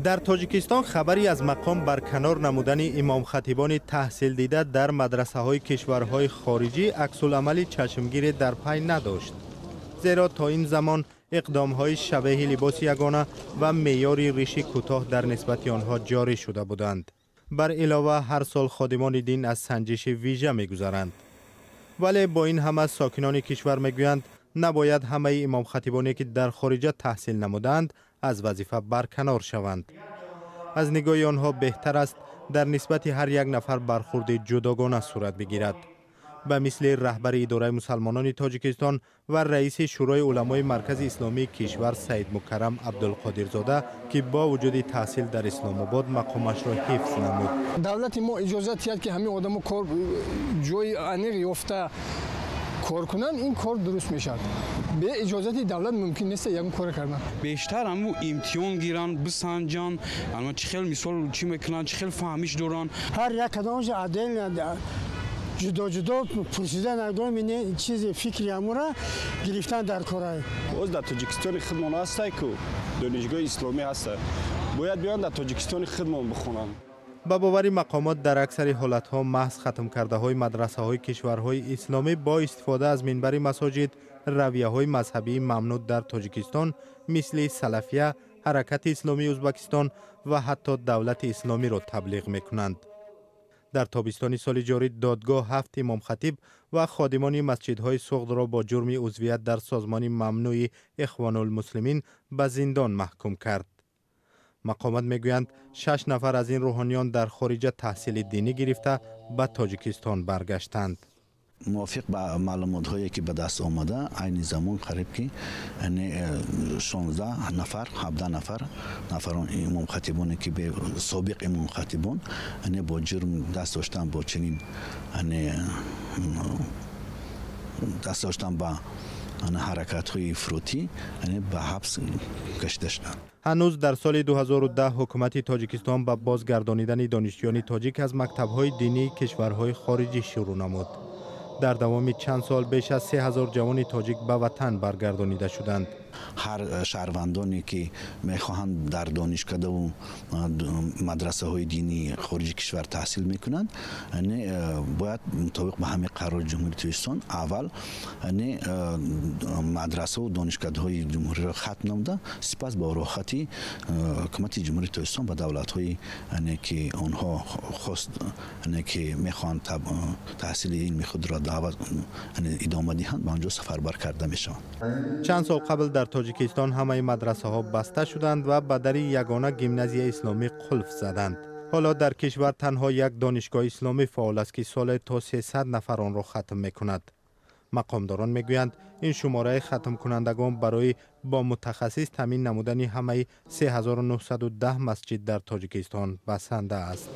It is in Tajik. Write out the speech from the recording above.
Дар Тоҷикистон хабаре аз мақом барканор намудани имомхатибони таҳсилдида дар мадрасаҳои кишварҳои хориҷӣ аксуламали чашмгире дар пай надошт, зеро то ин замон иқдомҳои шабеҳи либоси ягона ва меъёри риши кӯтоҳ дар нисбати онҳо ҷорӣ шуда буданд. Бар илова, ҳар сол ходимони дин аз санҷиши вижа мегузаранд. Вале бо ин ҳама сокинони кишвар мегӯянд, набояд ҳамаи имомхатибоне, ки дар хориҷа таҳсил намудаанд, аз вазифа барканор шаванд. Аз нигоҳи онҳо беҳтар аст дар нисбати ҳар як нафар бархурди ҷудогона сурат бигирад, ба мисли раҳбари идораи мусалмонони Тоҷикистон ва раиси Шӯрои уламои Маркази исломии кишвар Саидмукаррам Абдулқодирзода, ки бо вуҷуди таҳсил дар Исломобод мақомашро ҳифз намуд. Давлати мо иҷозат диҳад, ки ҳамин одамо кор ҷои аниқ ёфта кор кунанд, ин кор дуруст мешавад. Бе иҷозати давлат мумкин нест ягон кор кардан. Бештар ҳаму имтиҳон гиранд, бисанҷанд, чӣ хел, мисол, чӣ мекунанд, чӣ хел фаҳмиш доранд. Ҳар як кадомаш отдельно, ҷудо ҷудо пурсида нагоҳ, чизи фикри ҳамура гирифтан дар корай. Боз дар Тоҷикистони худмон ҳастай ку донишгоҳи исломӣ ҳаста, бояд биёянд, дар Тоҷикистони худмон бихонанд. Ба бовари мақомот, дар аксари ҳолатҳо маҳз хатмкардаҳои мадрасаҳои кишварҳои исломӣ бо истифода аз минбари масоҷид равияҳои мазҳабии мамнӯъ дар Тоҷикистон, мисли салафия, Ҳаракати исломии Ӯзбекистон ва ҳатто Давлати исломиро таблиғ мекунанд. Дар тобистони соли ҷорӣ додгоҳ ҳафт имомхатиб ва ходимони масҷидҳои Суғдро бо ҷурми узвият дар созмони мамнӯи Ихвонулмуслимин ба зиндон маҳкум кард. Мақомот мегӯянд, шаш нафар аз ин рӯҳониён дар хориҷа таҳсили динӣ гирифта, ба Тоҷикистон баргаштанд. Мувофиқ ба маълумотҳое, ки ба даст омада, айни замон қариб ки 16 нафар, 17 нафар нафарон имомхатибоне, ки собиқ имомхатибон, бо ҷурм даст доштан бо чунин даст доштан ба ҳаракатҳои ифротӣ, ба ҳабс кашида шуданд. Ҳанӯз дар соли 2010 ҳукумати Тоҷикистон ба бозгардонидани донишҷӯёни тоҷик аз мактабҳои динии кишварҳои хориҷӣ шурӯъ намуд. Дар давоми чанд сол беш аз 3000 ҷавони тоҷик ба ватан баргардонида шуданд. Ҳар шаҳрвандоне, ки мехоҳанд дар донишкадаву мадрасаҳои динии хориҷи кишвар таҳсил мекунанд, бояд мутобиқ ба ҳамин қарори Ҷумҳурии Тоҷикистон аввал мадрасаву донишкадаҳои ҷумҳуриро хатм намуда, сипас бо роҳхати ҳукумати Ҷумҳурии Тоҷикистон ба давлатҳое, ки онҳо хост, ки мехоҳанд таҳсили илми худро даъват идома диҳанд, ба онҷо сафарбар карда мешаванд. Чанд сол қабл дар Тоҷикистон ҳамаи мадрасаҳо баста шуданд ва ба дари ягона гимназияи исломӣ қулф заданд. Ҳоло дар кишвар танҳо як донишгоҳи исломӣ фаъол аст, ки соле то 300 нафар онро хатм мекунад. Мақомдорон мегӯянд, ин шумораи хатмкунандагон барои бо мутахассис таъмин намудани ҳамаи 3910 масҷид дар Тоҷикистон басанда аст.